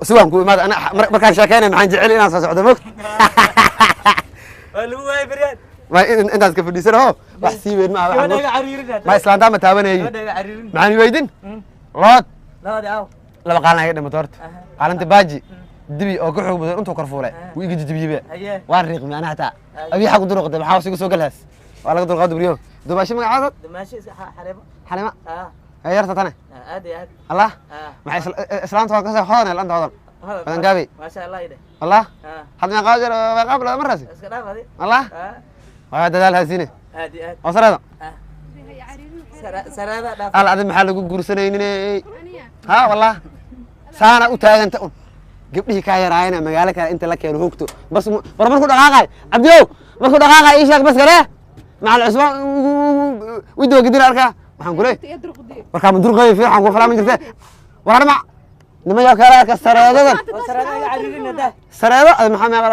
Siwaan ku imaada ana markaan sheekeynay, maxaan jecel inaan soo socdo mog. Waa lagu waayay beryaan. Ma intaas ka fadhiisan oo wax sii weyn maaha waxaan Gabadha iga cariirin. Ma islaantaa ma taabanayay? Gabadha iga cariirin. Maxaan weydin lood. Labadi aw. Laba qaalin aga dhimato horta. Qaalinta baaji dibi oo ka xoog badan intuu kor fuulay wuu iga jijibiyibe. Waan riiqmi ana hataa abii xag u duruqday, maxaa hoos igu soo galhaas, waa laga dulqaado buriyo. Dubaasho magacaada? Dumaashi iska Xareebo. Xalima. Ah. Yarta tane. Aad iyo aad. Allah. Ah. Maxay islaanta waa kasoo hodan lanta hodan hodan gaabi. Maasha Allah ide. Allah. Ah. Hadda meeqa jeer meeqa bilood markaasi? Iska dhaaf adi. Allah. Ah. Waa dadaal haasine. Aad iyo aad. Oo sareedo. Ah. Saraada dhaaf. Al adi maxaa lagu guursanaynin? Ha wallah, saana u taaganta un gabdhihii kaa yaraayana magaalo kale inta la keeno hogto bas war markuu dhaqaaqay Cabdiyow, markuu dhaqaaqay ii sheeg bas kale macal Cusmaan widow gidin arkaa. Waxaan kuley warkaa ma durqay fiican ku falaa ma jirte war anima nimayaa kale arka sareedadan. Oo saraada iga cariirin hadaa. Sareedo adi maxaa meeqa?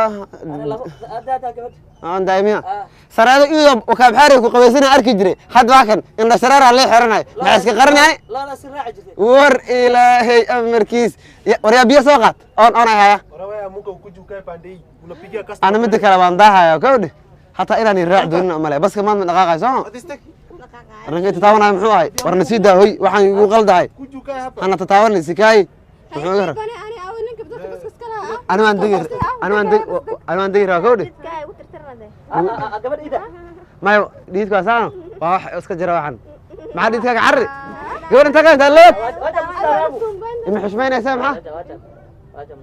Ana labo aad aad gabadha. Aan daa'imiya. Ah. Sareedo iyadoo wakaabxaariga ku qabaysana arki jiray, hadda waa kan indha shareeraa lee xiranay, maxaa iska qarinay? Looda si raaci jirtay. War ilaahay amarkiis. War yaa biyo soo qaad oon oonay haya. Wewe amuka ukuje ukae pande hii. Unapigia customer. Ana midda kale waan daahaya kawdhe, hataa inaan raac doonin male baska maad ma dhaqaaqay soo arrinka tataabanaya muxuu ahay? War na sii daa hoy, waxaan igu qaldahay. Kuja ukae hapa. Hana tataabanay sikaayi muxuu iga rab? Ani waan degi, ani waan degi rabaa kawdhe. Gabadha ida. Mayo dhiidka waa saano, waa wax iska jira waxan. Maxaa dhiidkaaga carri gabadh inta ka intaa leed Waja mustarabu. Ima xushmaynaysaa maxaa? Waja waja. Waja.